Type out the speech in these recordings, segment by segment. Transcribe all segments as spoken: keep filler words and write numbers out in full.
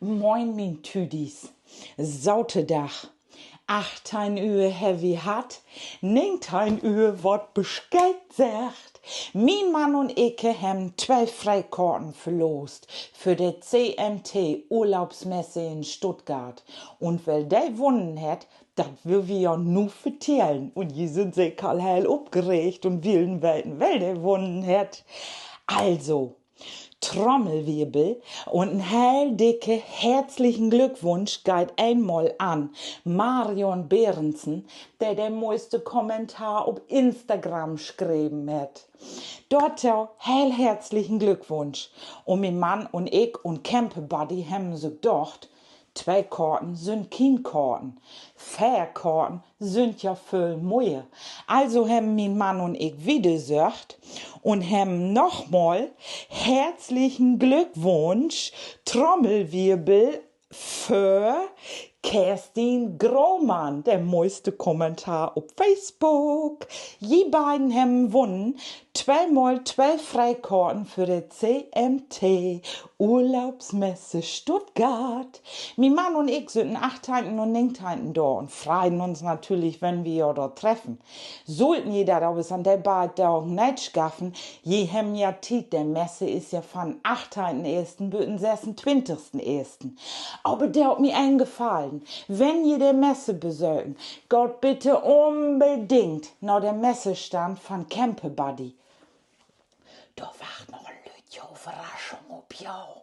Moin, mien Tüdis. Saterdag. Achtteihn Ühr hebb wi hatt, negenteihn Ühr word Bescheed seggt. Mien Mann un ik hebben twee Freekorten verlost för de C M T Urlaubsmesse in Stuttgart. Un well de wunnen hett, dat will wi jo nu vertellen. Un ji sünd seker al heel opgeregt un willen weten, well de wunnen hett. Also, Trommelwirbel, un en heel dicke herzlichen Glückwunsch geiht eenmal an Marion Berendsen, de de moiste Kommentar op Instagram schreven hett. Dorto heel herzlichen Glückwunsch. Un mien Mann un ik un Camperbuddy hebben sük docht, twee Korten sünd kien Korten. Veer Korten sünd ja völ moier. Also hebben mien Mann un ik wieder söcht un hebben nochmal herzlichen Glückwunsch, Trommelwirbel, för Kerstin Grohmann, de moiste Kommentar op Facebook. Ji beiden hebben wunnen tweemal twee Freekorten för de C M T Urlaubsmesse Stuttgart. Mien Mann un ik sünd den achtteihn un negenteihn dor un freien uns natürlich, wenn wi jo dor treffen. Sullten ji dat avers an de beid Dagen neet schaffen, ji hebben ja Tiet, de Messe is ja van achtteihn eersten bit den sössuntwintigsten eersten. Aver doot mi een Gefallen, wenn ji de Messe besöken, gaht bitte unbedingt na de Messestand van Camperbuddy. Dor wacht noch en lüttje Överraschung op jo.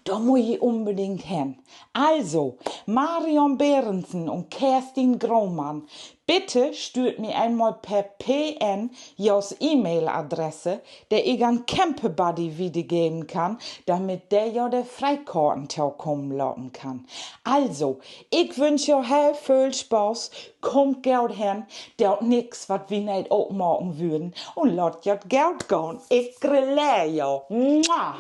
Dor mutt ji unbedingt hen. Also, Marion Berendsen un Kerstin Grohmann, bitte stüürt mi eenmal per P N jos E-Mail-Adresse, de ik an Camperbuddy wiedergeven kann, damit de jo de Freekorten tokamen laten kann. Also, ik wünsch jo heel völ Spaaß, kaamt goot hen, doot nix, wat wi neet ok maken würden, un laat jo dat goot gahn. Ik grilleer jo. Mua!